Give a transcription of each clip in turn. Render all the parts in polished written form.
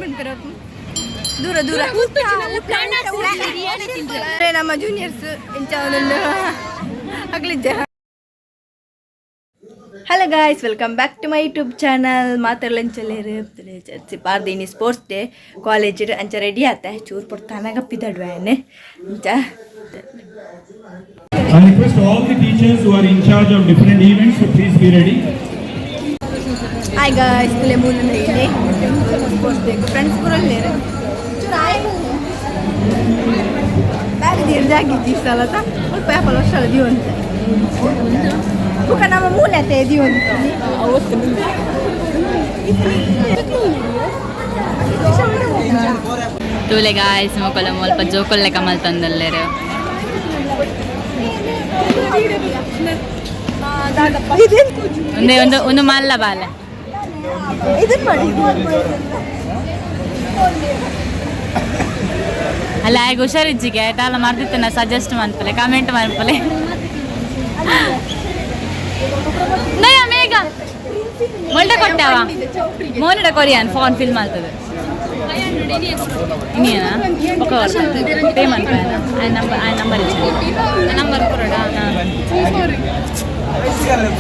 ಪನ್ಪೆರಪ್ಪ ದೂರ ದೂರ ನಮ್ಮ ಜೂನಿಯರ್ಸ್ ಇಂಚ ಒಂದೊಂದು ಅಕ್ಲಿಜ್ಜ. Hello guys, welcome back to my YouTube channel. ಮಾತಾಡ್ಲಂಚಲೇರು ಚರ್ಚಿ ಪಾರ್ದೀನಿ. ಸ್ಪೋರ್ಟ್ಸ್ ಡೇ ಕಾಲೇಜ್ ಅಂಚ ರೆಡಿ ಆತ ಚೂರು ಪೊಡ್ತಾನಾಗ ಪಿದಡ್ವಾನೆ ಅಂಚ. I request all the teachers who are in charge of different events to please be ready. Hi guys, ತುಲೆ ಮೂಲ ಇಲ್ಲಿ sports day. Friends ಪೂರಲ್ಲೇರು. ಚೂರು ಆಯ್ bag ದೀರ್ಜಾಗಿದ್ದಿ ಸಲತ ಸ್ವಲ್ಪ apple ವರ್ಷ ದೀವಂತ ಬುಕ್ಕ ನಮ್ಮ ಮೂಲೆ ದೀವಂತ. ತೂಲೆ ಗಾಯ್ಸ್, ಮೊಕಲ ಮುಲ್ಪ ಜೋಕೊಲ್ಲೆ ಕಮಲ್ ತಂದಲ್ಲೇರು. ಒಂದೇ ಒಂದು ಒಂದು ಮಲ್ಲ ಬಾಲೆ. ಇದನ್ನ ಮಾಡಿ. ಅಲ್ಲ, ಆಯ್ಗೆ ಹುಷಾರಿಜ್ಜಿಗೆ ದಾಲ ಮರ್ದಿತ್ತು. ನಾ ಸಜೆಸ್ಟ್ ಮನ್ಪಲೆ, ಕಮೆಂಟ್ ಮನ್ಪಲೆ. ನಯ ಮೇಘ ಮೊಲ್ಟ ಕೊಟ್ಟಾವ ಮೋನಿಡ ಕೊರಿಯನ್ ಫೋನ್ ಫಿಲ್ ಮಾಡ್ತದೆ. ಇನ್ನೇನಾ ಪೇ ಮನ್ಪಲೆ. ಆ ನಂಬರ್, ಆ ನಂಬರ್, ನಂಬರ್ ಕೊರಡ.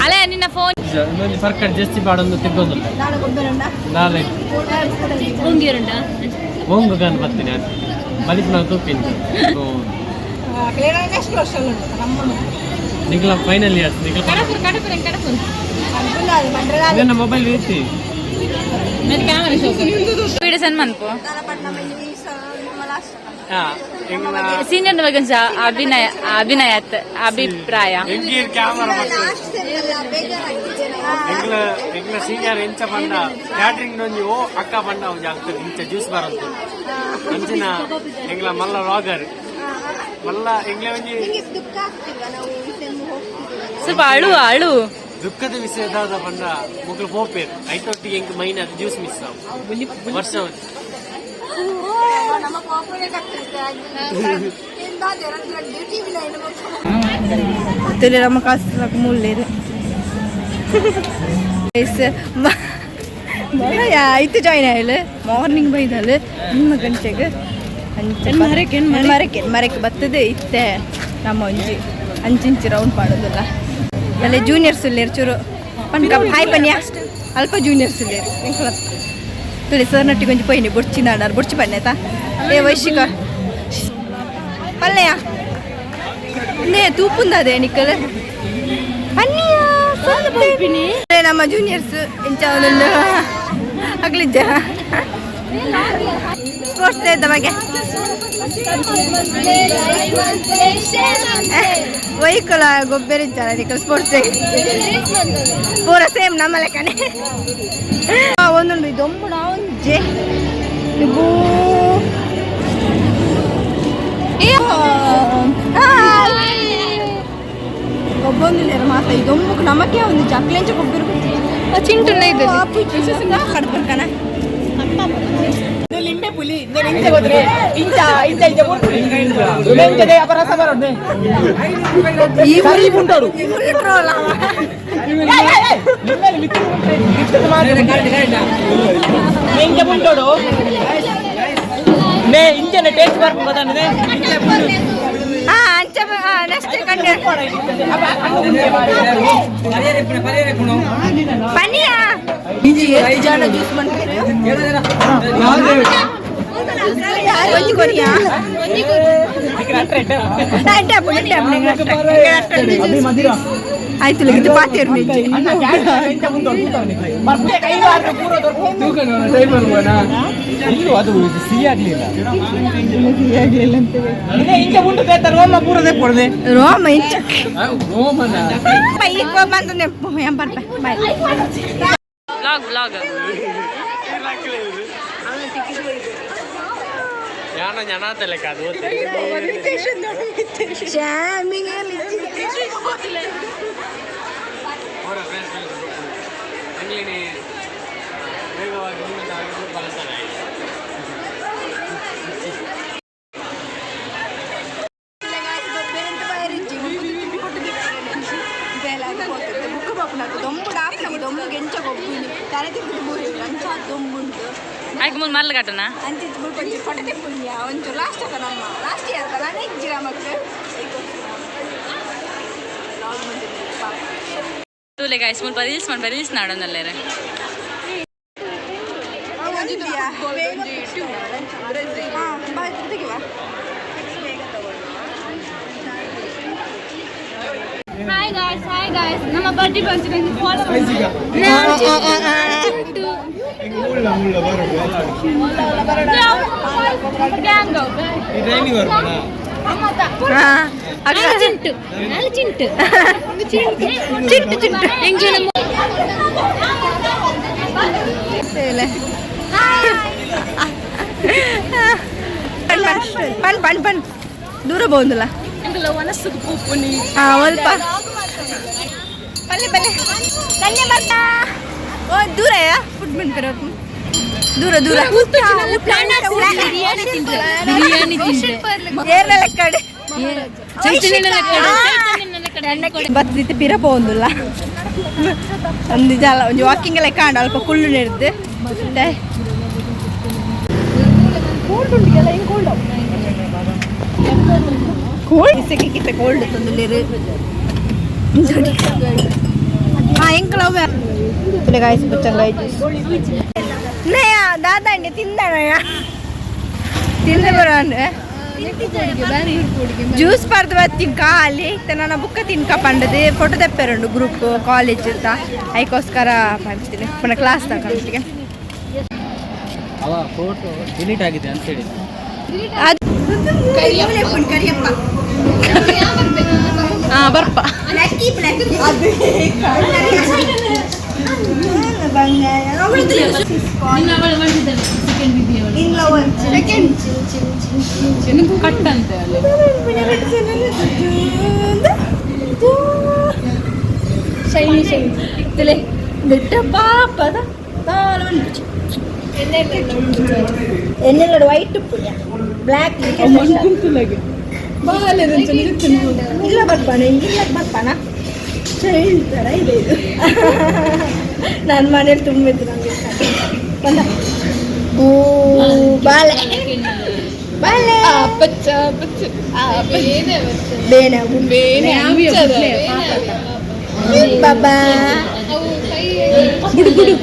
ಅಲ್ಲ, ನಿನ್ನ ಫೋನ್. ಇನ್ನೊಂದು ಸರ್ಕಾರ ಜಾಸ್ತಿ ಪಾಡೊಂದು ತಿಕ್ಕೊಂದಿಲ್ಲ ನಾಳೆ. ಉಂಗಿರುಂಡ. ಓಂಗು ಗಾನ್ ಬರ್ತೀನಿ ಅದು ಬಲಿತ್ ನಾವು ತೂಪಿಂದು. ನೆಕ್ಸ್ಟ್ ವರ್ಷ ನಿಗ್ಲ ಫೈನಲ್ ಇಯರ್ಸ್ ನಿಗ್ಲ. ನನ್ನ ಮೊಬೈಲ್ ಐತಿ. ಕ್ಯಾಮರಾ ವಿಡಿಯೋ ಸೆಂಡ್ ಮನ್ಪು. ಸೀನಿಯರ್ ಬಗ್ಗೆ ಒಂಚ ಅಭಿನಯ ಅಭಿನಯ ಅಭಿಪ್ರಾಯ. ಎಂಗೀರ್ ಕ್ಯಾಮರಾ ಎಂಗ್ಲ ಎಂಗ್ಲ ಸೀನಿಯರ್ ಎಂಚ ಪಂಡ ಕ್ಯಾಟ್ರಿಂಗ್ ಒಂಜಿ ಓ ಅಕ್ಕ ಪಂಡ ಒಂಜಿ ಆಗ್ತದೆ ಇಂಚ ಜ್ಯೂಸ್ ಬರಂತು ಅಂಚಿನ ಎಂಗ್ಲ ಮಲ್ಲ ವ್ಲಾಗರ್ ಮಲ್ಲ ಎಂಗ್ಲ ಒಂಜಿ. ದುಃಖ ಆಗ್ತಿಲ್ವಾ ನಾವು ಈ ಸೆಮ್ ಹೋಗ್ತಿದ್ದೀವಲ್ಲ? ಸ್ವಲ್ಪ ಅಳು ಅಳು. ದುಃಖದ ವಿಷಯ ದಾದ ಪಂಡ ಮುಗ್ಲು ಪೋಪೇರ್ ಐತೊಟ್ಟಿಗೆ ಎಂಕ್ ಮೈನ್ ಅದು ಜ್ಯೂಸ್ ಮಿಸ್ ಆವು ವರ್ಷ. ನಮ್ಮ ತುಲೆ ನಮ್ಮ ಕಾಸು ಮುಲ್ಲೇರು ಐತು ಜಾಯ್ನ್ ಆಯ್ಲು. ಮಾರ್ನಿಂಗ್ ಬೈದಲ್ ನಿಮ್ಮ ಗಂಟೆಗೆ ಅಂಚ ಮರಕ್ಕೆ ಮರಕ್ಕೆ ಮರಕ್ಕೆ ಬರ್ತದೆ. ಇತ್ತೆ ನಮ್ಮ ಒಂಜಿ ಅಂಚಿಂಚಿ ರೌಂಡ್ ಪಾಡೋದಿಲ್ಲ. ಆಮೇಲೆ ಜೂನಿಯರ್ಸ್ ಉಲ್ಲೇರು ಚೂರು ಪನ್ಕ ಹಾಯ್ ಪನ್ಯ. ಅಲ್ಪ ಜೂನಿಯರ್ಸ್ ಉಲ್ಲೇರು ಎಂಕಲ. ತುಳಿ ಸರ್ ನಟ್ಟಿಗೆ ಒಂಜಿ ಪೋಯಿನಿ ಬೊಡ್ಚಿ ನಾಡಾರ್ ಬೊಡ್ಚಿ ಪನ್ನೆತಾ. ಏ ವೈಶಿಕ ಪಲ್ಲೆಯ ನೇ ತೂಪುಂದದೆ ನಿಕ್ಕಲ್ ಪನ್ನಿಯ. ನಮ್ಮ ಜೂನಿಯರ್ಸ್ ಇಂಚ ಒಂದೊಂದು ಅಕ್ಲಿಜ್ಜ. ಸ್ಪೋರ್ಟ್ಸ್ ಡೇ ಬಗ್ಗೆ ವೈಕುಲ ಗೊಬ್ಬರ ಇಚ್ಚಾರ ನಿಕ್ಕಲ್. ಸ್ಪೋರ್ಟ್ಸ್ ಡೇ ಪೂರ ಸೇಮ್ ನಮ್ಮ ಲೆಕ್ಕನೆ ಒಂದೊಂದು. ಇದೊಂಬುಡ ಒಂಜೆ ಇಬೂ. ಗೊಬ್ಬೊಂದಿಲ್ಲ ಮಾತ ಇದೊಂಬುಕ್ ನಮಕೆ ಒಂದು ಜಕ್ಲೆಂಚ ಗೊಬ್ಬರ. ಚಿಂಟುನ ಇದೆ. ಕಡ್ಬರ್ಕನ. ಲಿಂಬೆ ಪುಲಿ ಇಂಚ ಹೋದ್ರೆ ಇಂಚ ಇಂಚ ಇಂಚ ಇಂಚದೆ ಅಪರಸ ಬರೋದೆ. ಈ ಸರಿ ಉಂಟೋಡು. ಟ್ರೋಲ್. ಇಂಚ ಉಂಟೋಡು ನೇ ಇಂಚನೆ ಟೇಸ್ಟ್ ಬರ್ಪು ಗೊತ್ತಾನೆ. ಹಾ, ಅಂಚ ನೆಕ್ಸ್ಟ್ ಕಂಡು ಪನಿಯಾ ಜನ ಜ್ಯೂಸ್ ಮಾಡ್ತಾರೆ. ಒಂಜಿ ಕೊರಿಯಾ. ಆಯ್ತು, ಇದು ಪಾತೇರು. ಅದು ಸಿಹಿ ಆಗ್ಲಿಲ್ಲ. ಇಂಚ ಉಂಟು ರೋಮ ಪೂರದೆ ಪೊಡದೆ. ರೋಮ ಇಂಚ. ರೋಮನ. ಈಗ ಬಂದು ನೆಪ್ಪು ಬರ್ಪ ಬಾಯ್. Vlog vlog. ಯಾನ ಜನಾತಲೆಕ್ಕ ಅದು. ಅಂಗ್ಲಿನಿ ವೇಗವಾಗಿ ಮುಂದೆ ಬಳಸ್ತಾನೆ. ಬುಕ್ ಬಾಪುನకు ದೊಂಬು ಡಾಕ್ಟರ್ ದೊಂಬು ಗೆಂಚ ಗೊಬ್ಬುನಿ ತಲೆ ತಿರುಗುದು ಬೂರಿ ಅಂಚ ದೊಂಬುಂಟು. ಆಯ್ಕೆ ಮೂಲ ಮಲ್ಲ ಕಟ್ಟನ ಅಂಚಿಂಚಿ ಮುಲ್ಪ ಒಂಚೂರು ಫೋಟೋ ತೆಪ್ಪುಂಡ್ಯಾ ಒಂಚೂರು ಲಾಸ್ಟ್ ಅದ ನಮ್ಮ ಲಾಸ್ಟ್ ಇಯರ್ ನಾನು ಇಜ್ಜಿ ನಮಕ್. ತೂಲೆ ಗಾಯ್ಸ್, ಮುಲ್ಪ ರೀಲ್ಸ್ ಮಾಡಿ ರೀಲ್ಸ್ ನಾಡೊಂದಲ್ಲೇರೆ. Hi guys, hi guys. ನಮ್ಮ ಬರ್ತ್ಡೇ ಬಂತು, ಫಾಲೋ ಚಿಂಟು ಗ್ಯಾಂಗ್. ಚಿಂಟು ಚಿಂಟು ಚಿಂಟು ಚಿಂಟು. ಪನ್ ಪನ್ ಪನ್ ದೂರ ಬೋಂದಲ್ಲ. ಹಾ, ಅಲ್ಪ ಪಲ್ಲೆ ಪಲ್ಲೆ ಕನ್ಯೆ ಬರ್ತಾ. ಓ ದೂರ ಫುಡ್ ಮಾಡ್ತಾರೆ. ದೂರ ದೂರ. ಬಿರಿಯಾನಿ ತಿಂದ್ರೆ, ಬಿರಿಯಾನಿ ತಿಂದ್ರೆ. ಏರ್ನ ಲೆಕ್ಕಡೆ ಬತ್ತಿತ್ತು ಪಿರ ಪೋಂದುಲ್ಲ. ಒಂದು ಜಾಲ ಒಂಜಿ ವಾಕಿಂಗ್ ಲೆಕ್ಕ ಆಂಡ ಅಲ್ಪ ಕುಳ್ಳು ನೆಡ್ದು ಮತ್ತೆ ಕೋಲ್ಡ್ ಇಸಕ್ಕೆ ಕೋಲ್ಡ್ ತಂದುಲ್ಲೇರು. ಹಾ, ಎಂಕಲ ಗಾಯ್ಸ್ ಬಚ್ಚಂಗಾಯ್ ಜ್ಯೂಸ್ ನಯ ದಾದಾಂಡೆ ತಿಂದಣಯ್ಯ ತಿಂದ ಬರೋಣ. ಜ್ಯೂಸ್ ಪರ್ದು ಬತ್ತಿ ಖಾಲಿ. ನನ್ನ ಬುಕ್ಕ ತಿನ್ಕ ಪಂಡದು ಫೋಟೋ ತೆಪ್ಪೆರುಂಡು ಗ್ರೂಪ್ ಕಾಲೇಜ್ ಅಂತ. ಐಕೋಸ್ಕರ ಪಂಚ್ತೀನಿ ಪುನಃ ಕ್ಲಾಸ್ ತಗೊಂಡಿಗೆ. ಅವ ಫೋಟೋ ಡಿಲೀಟ್ ಆಗಿದೆ ಅಂತ ಹೇಳಿ. ಅದು ಕರಿಯಪ್ಪ. ಹಾ, ಬರ್ಪ. ಲಕ್ಕಿ ಬ್ಲ್ಯಾಕ್. ಸೆಕೆಂಡ್. ಕಟ್ ಅಂತೆ ಅಲ್ಲಿ. ಶೈನಿ ಶೈನಿ ಇತ್ತಲೆ ಬೆಟ್ಟ ಪಾಪದ ಎನ್ನೆಲ್ಲಡು ವೈಟ್ ಪುಣ್ಯ ಬ್ಲ್ಯಾಕ್ ಇಲ್ಲ ಬರ್ಪಾನ ಇಲ್ಲ ಬರ್ಪಾನ ಚೈಲ್ಡ್ ಥರ ಇದೆ ಇದು. ನನ್ನ ಮನೇಲಿ ತುಂಬಿದ್ದು ನನಗೆ ಬಂದ. ಓ ಬಾಳೆ ಬಾಳೆ ಬೇನೆ ಬೇನೆ ಬಾಬಾ. ಬುಡು ಬುಡು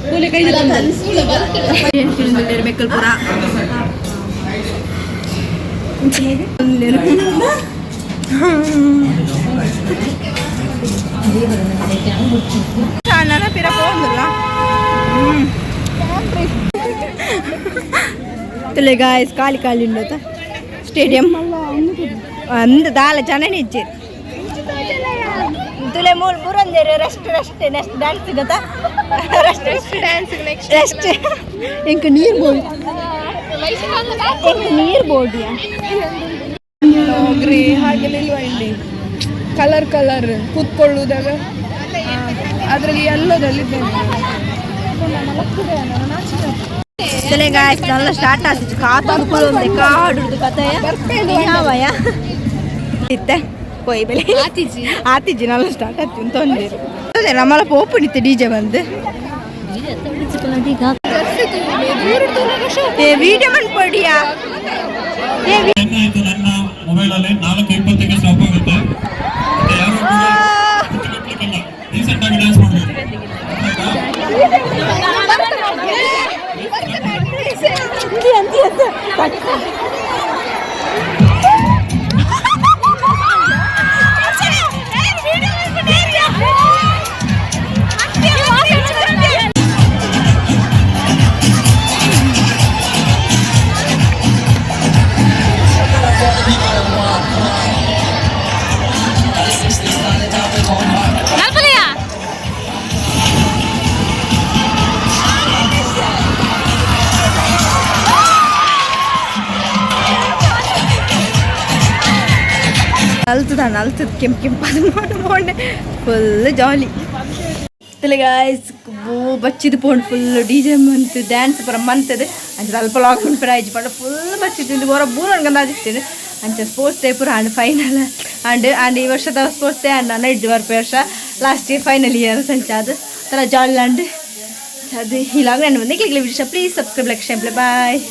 ಕೂಲೆ ಕೈ. ಪೂರ. ನನ್ನ ಪಿರ ಪೋಂದಿಲ್ಲ ತುಲೆ ಗಾಯ್ಸ್. ಖಾಲಿ ಖಾಲಿ ಉಂಡತ ಸ್ಟೇಡಿಯಂ. ಅಂದ ದಾಲ ಜನ ನಿಜ್ಜೆ ತುಲೆ ಮೂಲ್ ಬುರಂದೇರು. Rest rest next dance ಗೊತ್ತಾ? Rest rest dance next rest. ಎಂಕ ನೀರು ಬೋರ್ಡ್, ಎಂಕ ನೀರು ಬೋರ್ಡಿಯಾ. ಗ್ರೇ ಹಾಗೆಲ್ಲ ಇಲ್ವಾ ಇಲ್ಲಿ? ಕಲರ್ ಕಲರ್ ಕೂತ್ಕೊಳ್ಳುವುದಾಗ ಅದರಲ್ಲಿ ಎಲ್ಲದಲ್ಲಿ. ತುಲೆ ಗಾಯ್ಸ್, നല്ല ಸ್ಟಾರ್ಟ್ ಆಗ್ತಿತ್ತು. ಕಾತು ಕುಲೊಂದೆ ಕಾಡುದು ಕಥೆಯ ಯಾವಯ ಇತ್ತೆ ಪೋಯ್ ಬೆಲೆ ಆತಿಜಿ. ಆತಿಜಿ, ನಲ್ಲ ಸ್ಟಾರ್ಟ್ ಆಗ್ತಿ ತೊಂದಿರು. ಅದೇ ನಮ್ಮಲ್ಲ ಪೋಪುಣಿತ್ತೆ ಡಿಜೆ ಬಂದು. ಏ ವಿಡಿಯೋ ಮನ್ಪಡಿಯಾ ಏ. ಆಯ್ತು, ನನ್ನ ಮೊಬೈಲ್ ಅಲ್ಲಿ 4:20ಕ್ಕೆ ಸ್ಟಾಪ್ ಆಗುತ್ತೆ. ಮತ್ತೆ ಯಾರು ಕೂಡ ಕಟ್ಲಿಕ್ಕಿಲ್ಲ. ಡೀಸೆಂಟ್ ಆಗಿ ಡ್ಯಾನ್ಸ್ ಮಾಡಬೇಕು. ಅಂತಿ ಅಂತಿ ಅಂತಿ. ನಲ್ಪಲೆಯ. ಅಲ್ತದ ಅಲ್ತದ ಕೆಂಪು ಕೆಂಪಾದ ಮಾಡಿ ಮೋಂಡೆ ಫುಲ್ ಜಾಲಿ. ಗಾಯ್ಸ್, ಬೋ ಬಚ್ಚಿದ್ ಪೋಂಡು ಫುಲ್. ಡಿಜೆ ಮಂತ್ ಡ್ಯಾನ್ಸ್ ಪೂರ ಮಂತದೆ. ಅಂಚ ಅಲ್ಪ ಲಾಕ್ ಪ್ರೈಜ್ ಪಂಡ ಫುಲ್ ಬಚ್ಚಿದ್ದು. ಇಲ್ಲಿ ಹೊರ ಬೂರ್ ಅನ್ಕೊಂಡ್ ಅಂಚ ಸ್ಪೋರ್ಟ್ಸ್ ಡೇ ಪೂರ and final and and ಈ ವರ್ಷದ ಸ್ಪೋರ್ಟ್ಸ್ ಡೇ ಅಂಡ್ ನಾನು ಇದ್ದು ಬರ್ಪ ವರ್ಷ last year final year ಸಂಚ ಅದು ಥರ ಜಾಲಿ ಅಂಡ್. ಅಂಚಾದ್ ಈ ವ್ಲಾಗ್ ನಾನು ಬಂದೆ. Click video please subscribe, like, share. Bye.